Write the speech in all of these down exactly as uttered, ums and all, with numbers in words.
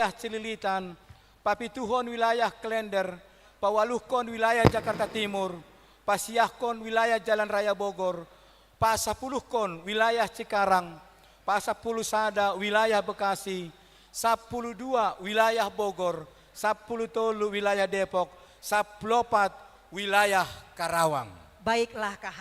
wilayah Cililitan, papituhon wilayah Klender, paualuhkon wilayah Jakarta Timur, pasiahkon wilayah Jalan Raya Bogor, pasapuluhkon wilayah Cikarang, pasapuluh sada wilayah Bekasi, sapuluh dua wilayah Bogor, sapuluh tolu wilayah Depok, sapuluh opat wilayah Karawang. Baiklah, K H.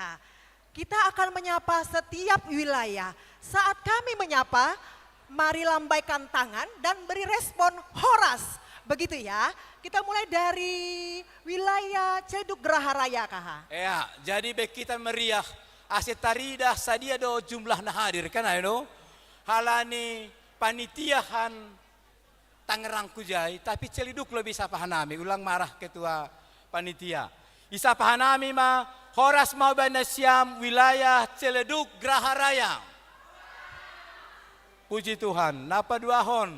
Kita akan menyapa setiap wilayah. Saat kami menyapa, mari lambaikan tangan dan beri respon horas. Begitu ya. Kita mulai dari wilayah Ciledug Geraha Raya, K H. Ya, jadi baik kita meriah. Ase taridah sadia do jumlah na hadir, kan, ayo, no? Halani panitiahan Tangerang kujai, tapi Ciledug lo bisa pahanami, ulang marah ketua panitia. Isa pahanami ma, horas ma hubaen nasiam wilayah Ciledug Geraha Raya. Puji Tuhan, na paduahon,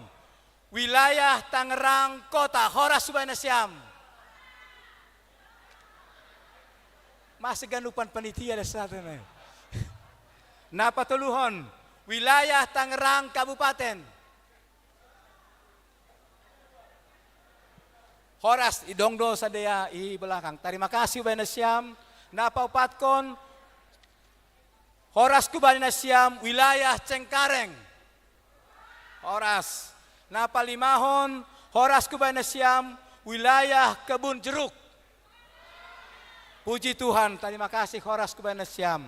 wilayah Tangerang Kota, horas hubaen nasiam. Masa ganupan panitia da satu na. Na patoluhon, wilayah Tangerang Kabupaten. Horas, idong do sadia i belakang. Tarima kasih hubaen nasiam. Na paupatkon, horas hubaen nasiam wilayah Cengkareng. Horas. Na palimahon, horas hubaen nasiam wilayah Kebun Jeruk. Puji Tuhan, tarima kasih, horas hubaen nasiam.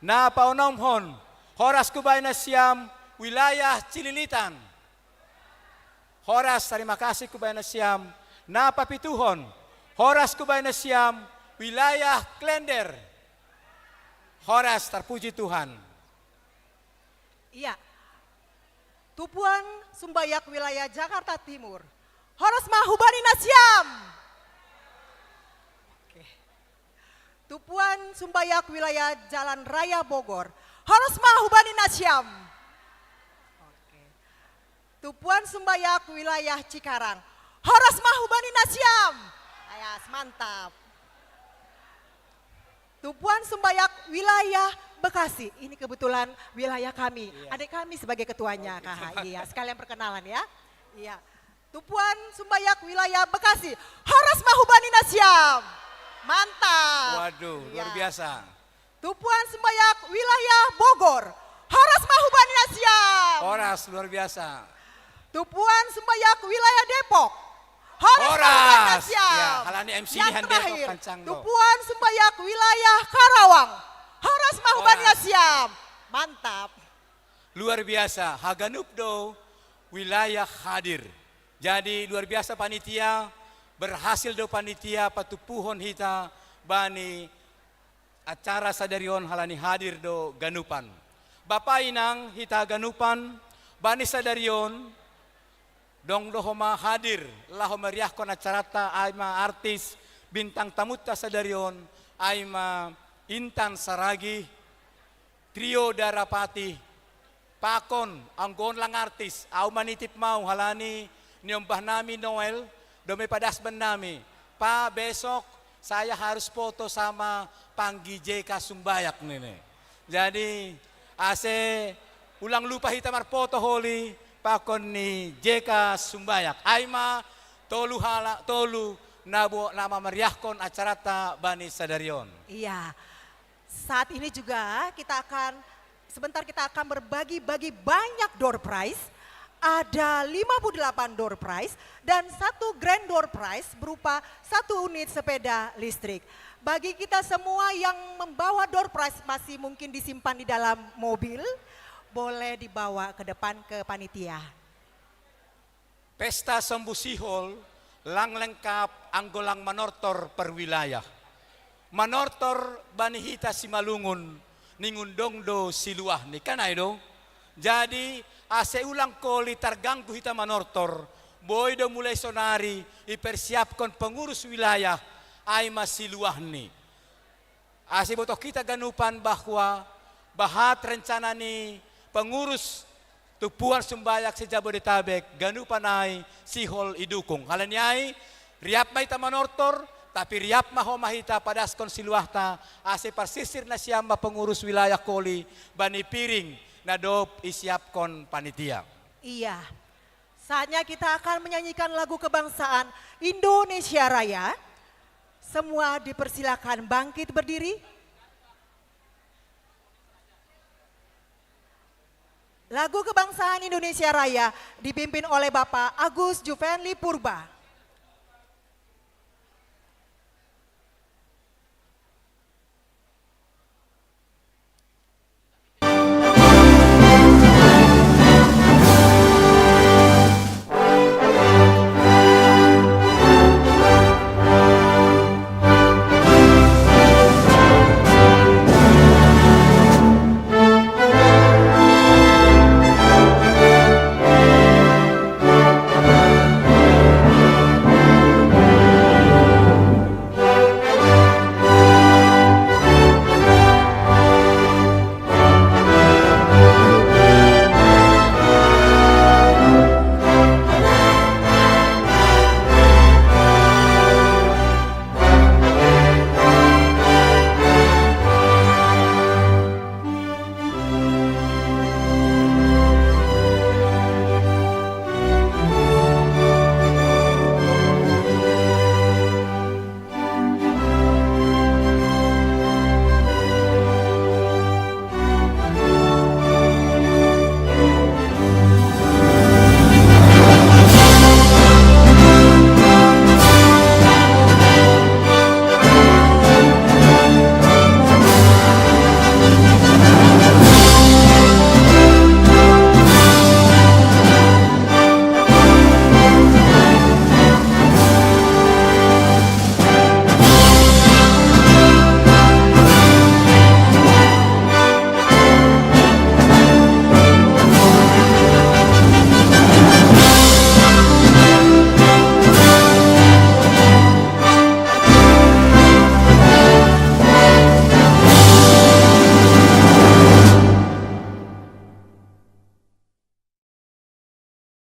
Na paonomhon, horas hubaen nasiam wilayah Cililitan. Horas, tarima kasih hubaen nasiam. Na papituhon, horas hubaen nasiam wilayah Klender. Horas, terpuji Tuhan. Iya. Tupuan Sumbayak wilayah Jakarta Timur. Horas ma hubaen nasiam. Oke. Tupuan Sumbayak wilayah Jalan Raya Bogor. Horas ma hubaen nasiam. Oke. Tupuan Sumbayak wilayah Cikarang. Horas ma hubaen nasiam. Ayas, mantap. Tupuan Sumbayak wilayah Bekasi. Ini kebetulan wilayah kami. Iya. Adik kami sebagai ketuanya, Oke, K H. Iya, sekalian perkenalan ya. Iya. Tupuan Sumbayak wilayah Bekasi. Horas ma hubaen nasiam. Mantap. Waduh, luar Iya. biasa. Tupuan Sumbayak wilayah Bogor. Horas ma hubaen nasiam. Horas, luar biasa. Tupuan Sumbayak wilayah Depok. Horas ma hubaen Horas. nasiam. Ya, halani M C Yang di Handel terakhir, kencang, loh. Tupuan Sumbayak wilayah Karawang. Horas ma hubaen Horas. nasiam. Mantap. Luar biasa, haganup do wilayah hadir. Jadi luar biasa panitia, berhasil do panitia patupuhon hita bani acara sadari on halani hadir do ganupan. Bapa inang hita ganupan, bani sadari on, dong do homa hadir, laho meriahkon acaranta, ai ma artis bintang tamunta sadari on, ai ma Intan Saragih, Trio Darapati, pakon, anggo on lang artis, au manitip mau halani niombah nami Noel, do me padas bannami. Pa, besok saya harus foto sama Panggi J K Sumbayak nini. Jadi, ase ulang lupa hita marfoto holi, pakon ni J K Sumbayak. Ai ma tolu hala, tolu na bo, na mamariahkon acaranta bani sadari on. Iya. Saat ini juga kita akan, sebentar kita akan berbagi-bagi banyak door prize. Ada lima puluh delapan door prize dan satu grand door prize berupa satu unit sepeda listrik. Bagi kita semua yang membawa door prize masih mungkin disimpan di dalam mobil, boleh dibawa ke depan ke panitia. Pesta Sombu Sihol lang lengkap anggo lang manortor per wilayah. Manortor bani hita Simalungun, ningun dong do siluahni, kan ai do? Jadi, ase ulang koli targanggu hita manortor, boi do mulai sonari ipersiapkon pengurus wilayah, ai ma siluahni. Ase botoh hita ganupan bahwa bahat rencana ni pengurus Tupuan Sumbayak se-Jabodetabek, ganupan ai sihol idukung. Halani ai, riap ma hita manortor, tapi riap ma homa hita padaskon siluahta, ase parsisir nasiam ma pengurus wilayah koli bani piring na dob isiapkon panitia. Iya. Saatnya kita akan menyanyikan lagu kebangsaan Indonesia Raya. Semua dipersilakan bangkit berdiri. Lagu kebangsaan Indonesia Raya dipimpin oleh Bapak Agus Juvenli Purba.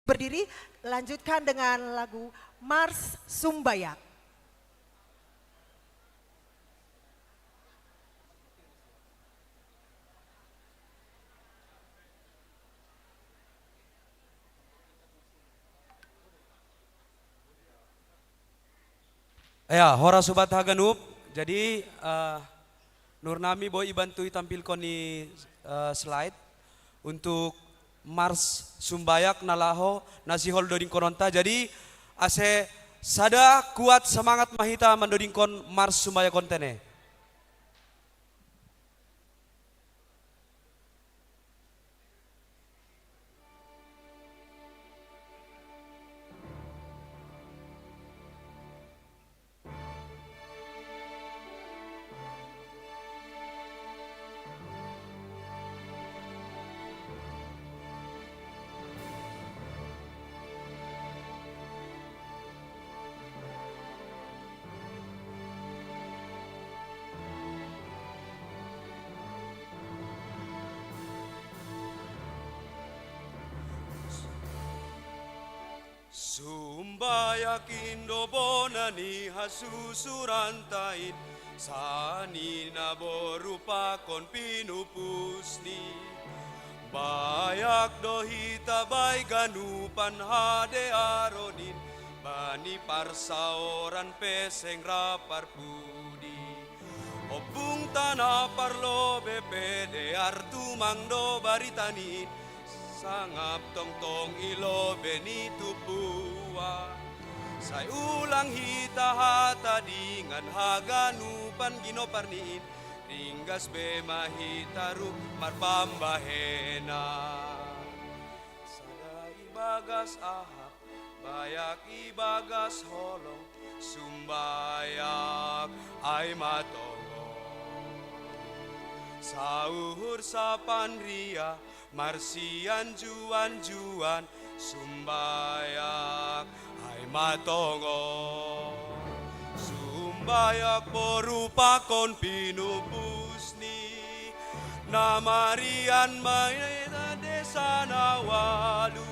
Berdiri, lanjutkan dengan lagu Mars Sumbayak. Ya, hora sobat haganup. Jadi, eh, nur nami boi ibantu itampilkon ni, eh, slide untuk Mars Sumbayak na laho na sihol dodingkononta. Jadi, ase sada kuat semangat ma hita mandodingkon Mars Sumbayak on tene. Sumbayak in do bona ni hasusurantain, sanina boru pakon pinupusni. Bayak do hita bai ganupan hadearonin, bani parsaoran pe seng ra parpudi. Ompung tana parlobe pe dear tumang do baritanin, sangap tongtong i lobe ni tumpuan. Sai ulang hita hata dingan haganupan ginoparnin, ringgas be ma hita ruk marpambahenan. Sada ibagas aha, bayak ibagas holong, sumbayak ai matongo. Sauhur sapanria, marsianjuanjuan, sumbayak ai matongo. Sumbayak boru pakon pinupusni, na marian ma hita desa na ualu.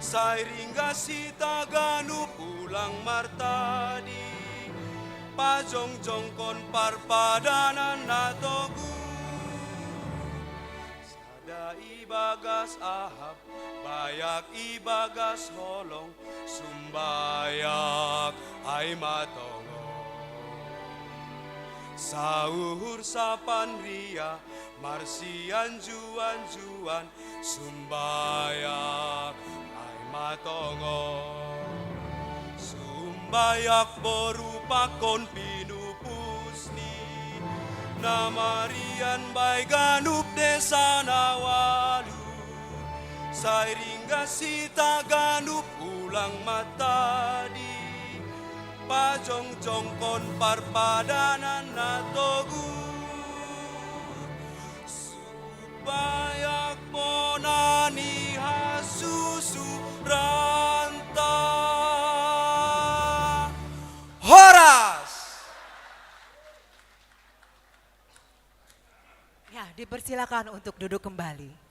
Sai ringgas hita ganup ulang martadi, pajongjongkon parpadanan na togu. Sada i Bagas ahap, bayak i bagas holong, sumbayak ai matongo. Sauhur sapan ria, marsian juan-juan, sumbayak ai matongo. Sumbayak boru pakon pinupusni, na marian bai ganup desa na walu. Sai ringgas hita ganup ulang matadi, pajongjongkon parpadanan na togu. Sumbayak bona ni hasusuranta. Horas. Ya, dipersilakan untuk duduk kembali.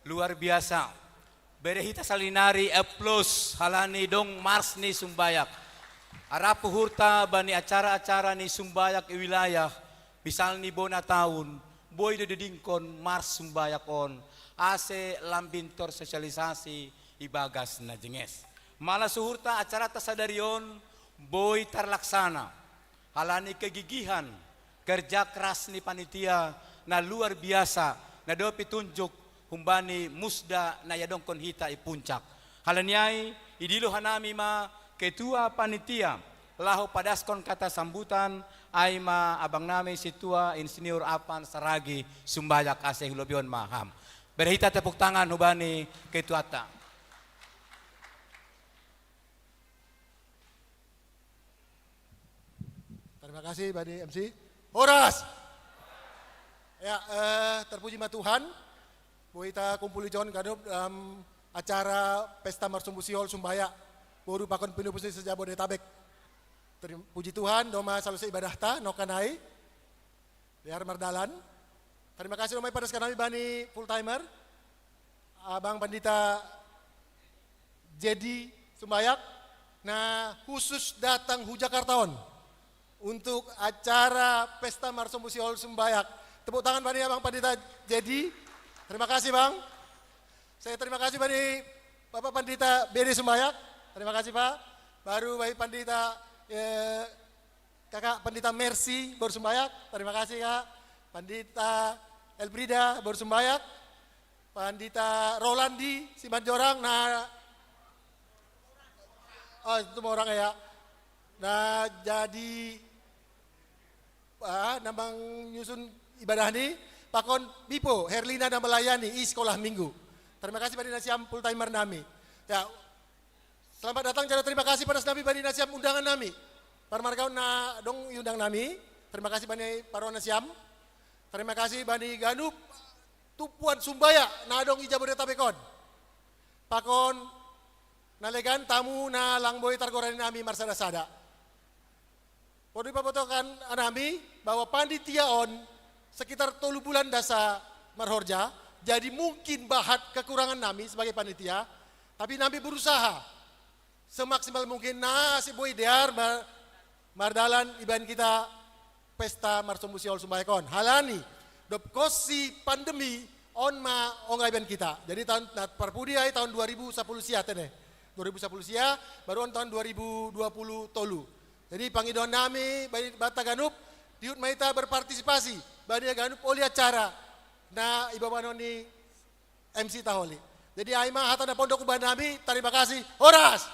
Luar biasa. Bere hita salinari aplaus halani dong mars ni sumbayak. Arap uhurta bani acara-acara ni sumbayak i wilayah, misal ni bona taun, boi do didingkon mars sumbayak on, ase lambintor sosialisasi i bagas na jenges. Malas uhurta acarata sadari on boi tarlaksana. Halani kegigihan, kerja keras ni panitia na luar biasa, na dopi tunjuk humbani musda na iadongkon hita i puncak. Halani ai, idilo hanami ma ketua panitia, laho padaskon kata sambutan, ai ma abang nami situa insinyur Apan Saragi Sumbayak ase hulobihon ma ham. Bere hita tepuk tangan hubani ketuata. Terima kasih bani M C. Horas. Ya, eh, terpuji ma Tuhan. Boita kumpul i jon ganup dalam acara pesta marsumbusiol sumbaya boru pakon pinupus ni sejabodetabek. Puji Tuhan, doma salose ibadahta nokanai. Biar mardalan. Terima kasih doma ipadaskan nami bani full timer, abang pandita Jedi Sumbayak, na khusus datang hu Jakarta on untuk acara pesta marsombu siol Sumbayak. Tepuk tangan bani abang pandita Jedi. Terima kasih bang. Saya terima kasih bani bapak pandita Bede Sumbayak. Terima kasih pak. Baru bani pandita eh, kakak pandita Mercy boru Sumbayak. Terima kasih kak. Pandita Elbrida boru Sumbayak. Pandita Rolandi Simanjorang, nah, oh, itu mau orang ya. Nah, jadi ah, nambang nyusun ibadah ni pakon Bipo Herlina na melayani i sekolah minggu. Terima kasih bani nasiam full timer nami. Ya, selamat datang jadi terima kasih pada nami bani nasiam undangan nami. Parmargaon na dong iundang nami. Terima kasih bani paruan nasiam. Terima kasih bani ganup tumpuan sumbaya na adong i Jabodetabek on. Pakon na legan tamu na lang boi targorani nami marsada-sada. Podo ipabotokan nami bahwa panitia on sekitar tolu bulan dasa marhorja, jadi mungkin bahat kekurangan nami sebagai panitia, tapi nami berusaha semaksimal mungkin na si boi dear mar, mardalan iban kita pesta marsombu siol sumbayak on. Halani, dob kos si pandemi on ma ongga iban kita. Jadi tahun na parpudi ai tahun dua ribu sapuluh sia tene. Dua ribu sapuluh sia, baru on tahun dua ribu dua puluh tolu. Jadi pangidoan nami bani bata ganup, diut maita berpartisipasi bani ganup oli acara na ibabanon ni M C taholi. Jadi ai ma hata na pondok uban nami, terima kasih. Horas.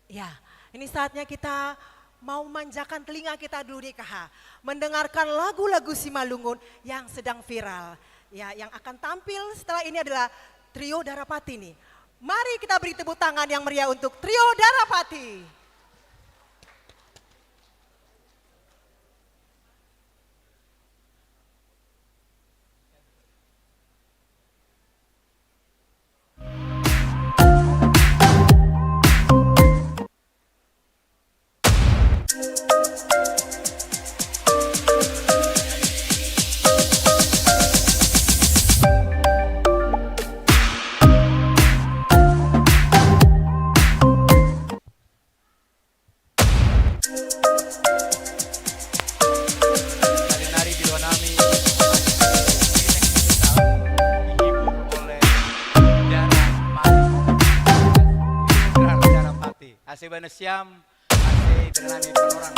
Ya, ini saatnya kita mau manjakan telinga kita dulu nih K H, mendengarkan lagu-lagu Simalungun yang sedang viral. Ya, yang akan tampil setelah ini adalah Trio Darapati nih. Mari kita beri tepuk tangan yang meriah untuk Trio Darapati. Nasiam, ase bere nami Panorang.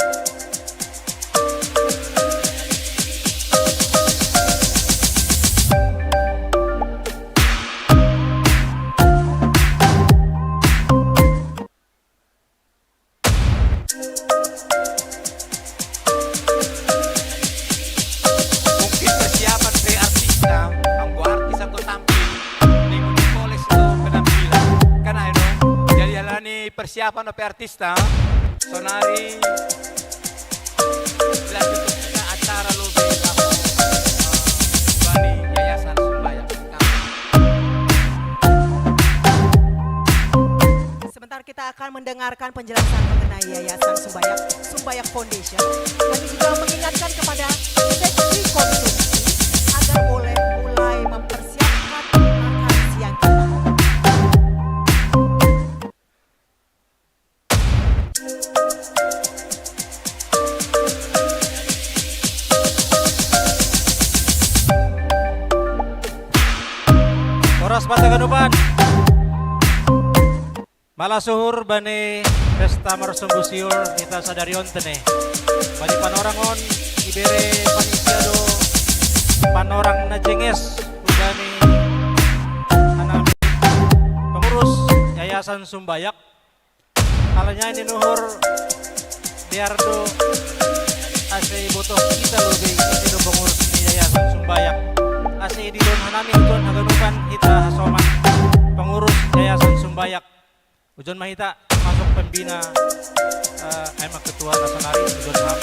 Mungkin persiapan pe artista, anggo artis anggo tampil, minggu di koles do penampilan. Kan ayo dong, jadi alani persiapan pe artista, sonari lanjut kita acara lobi laho, eh, bani Yayasan Sumbayang. Sebentar kita akan mendengarkan penjelasan mengenai Yayasan Sumbayak, Sumbayak Foundation. Kami juga mengingatkan kepada seksi konsumsi agar boleh mulai mempersiapkan makan siang kita. Horas ma haganupan. Malasuhur bani pesta marsombu siul hita sadari on tene. Bani Panorang on ibere panitia do Panorang na jenges tu bani hanami pengurus Yayasan Sumbayak. Alani i ninuhor biar do ase ibotoh hita lobi ise do pengurus ni Yayasan Sumbayak. Ase idilo hanami hujon haganupan hita hasoman pengurus Yayasan Sumbayak. Hujon ma hita, termasuk pembina, eh, ai ma ketua na sonari, hujon ham.